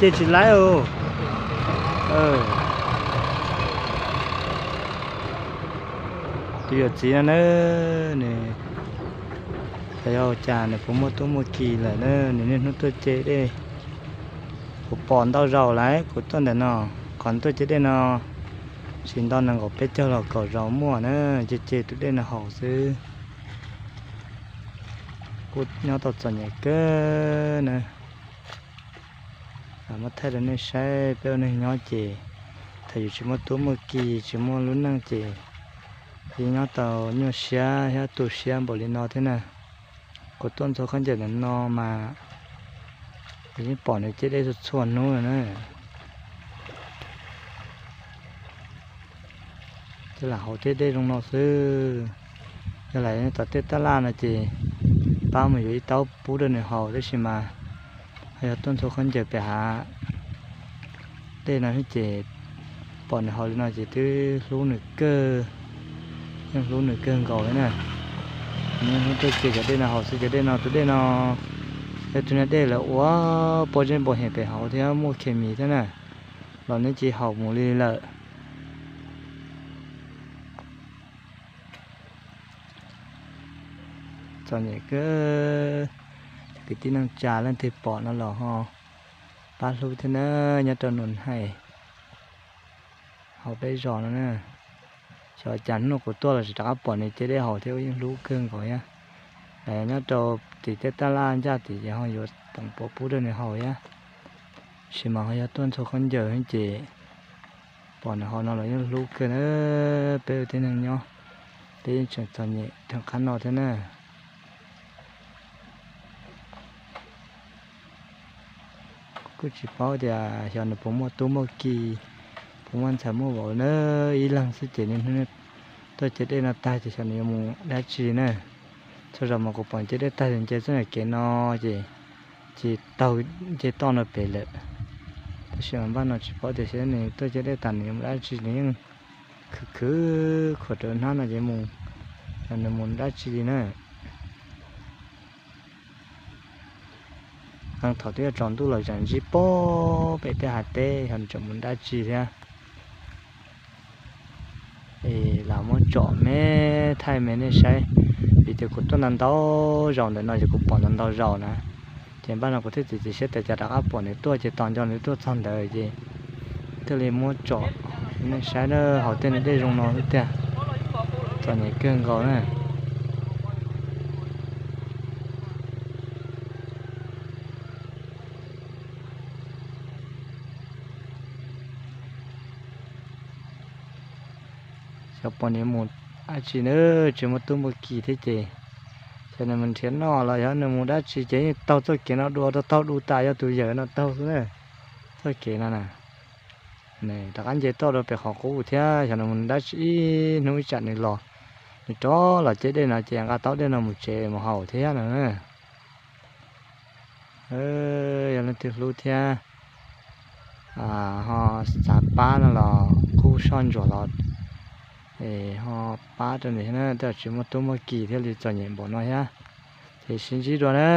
Ces tsis laib os. Tus yawm txiv no na, nws xyov yog ua cas nws puas muaj tub muaj ki lawm na, nws niaj hnub tuaj ce dej. Kuv pom ntau zaus lawm, kuv tuaj ntawm no, qhov tuaj ce dej no tsis nto nees nkaum peb caug los kaum zaus muaj na, ce ce tus dej no haus xwb. Kuj nyob tau txom nyem kawg na. Muab thaij rau nej saib, peb ua neeg nyob ces thaum yus tsis muaj tub muaj ki, tsis muaj lub neej ces yeej nyob tau nyuaj siab thiab tu siab npaum li no thiab na. Kuv tuaj ntxhua khaub ncaws ntawm no mas kuv yeej pom nws ce dej txhua txhua hnub no na. Ces lam haus tej dej zoo no xwb. Yog lam tom tej tab laj no ces pab mus yuav ib taub pub rau nws haus, tab sis mas ho yog tuaj ntxhua khaub ncaws pem hav dej no ces pom nws haus li no ces twb hlub nws kawg, yeej hlub nws kawg nkaus li na. Nws yeej hlub tuaj ce cov dej no haus xwb. Cov dej no, tus dej no yog tus niag dej lawv ua pob zeb npau heev pem hauv thiab muaj khes mis thiab na, los nws cia li haus mus li lawm. Txom nyem kawg. Cov kwv tij neej tsa leej twg pom no los ho pab hlub thiab na, nyob rau Nus Hais hauv peb zos no na. Xyov cas hnub no kuv tuaj los tsis rov qab pom nws ce dej haus thiab, yeej hlub kawg nkaus thiab. Nyob rau tim tej tab laj ncaj tim ces ho yuav teem pov pub rau nws haus thiab. Tab sis mas ho yog tuaj ntxhua khaub ncaws ces pom nws haus no los yeej hlub kawg na. Peb ua tib neeg nyob, peb yeej tseem txom nyem rau qhov no thiab na. Kuj tsis paub tias xyov nws puas muaj tub muaj ki, puas muaj ntxhais muaj vauv na. Ib leeg xwb ces niaj hnub tuaj ce dej no tag ces xyov nws yuav mus dab tsi na. Txhua zaus mas kuv pom ce dej tag ces nce txoj niag kev no ces, ces taug nce toj no pem lawm. Tab sis mas npaj no tsis paub tias xyov nws tuaj ce dej tag nws yuav mus dab tsi, nws yeej khwv khwv khuam rau hnab no ces mus, xyov nws mus dab tsi li na. Thaum twb yuav tsaus ntuj los tsam ntsib pob pem tej hav teb, xyov nws tseem mus dab tsi thiab. Es lam muab tsom me, thaij me nej saib, vim tias kuv tuaj ntau ntau zaus ntawm no ces kuv pom ntau ntau zaus na. Ces npaj no kuv thiaj txiav txim siab tias cas rov qab pom nws tuaj ces tos nco nws tuaj txog ntawd ces thiaj li muab tsom nej saib na. Haus tej niag dej zoo no xwb tiag, txom nyem kawg nkaus na. Xyov pom nws mus dab tsi na, tsis muaj tub muaj ki thiab ces xyov nws mus nrhiav noj los xyov nws mus dab tsi ces yeej taug txoj kev no dua rau taug du tas yog tus yawm no taug xwb na. Txoj kev no na, rov qab nce toj rau pem qhov qub thiab, xyov nws mus dab tsi ib hnub ib tsam nws los, nws rov los ce dej no ces nqa taub dej no mus tsev mus haus thiab no na. Yog leej twg hlub thiab ho xav pab no los kuj soj ntsuam los ho pab rau nws thiab na, tej zaum tsis muaj tub muaj ki thiaj li txom nyem npaum no thiab. Ces sib ntsib dua na.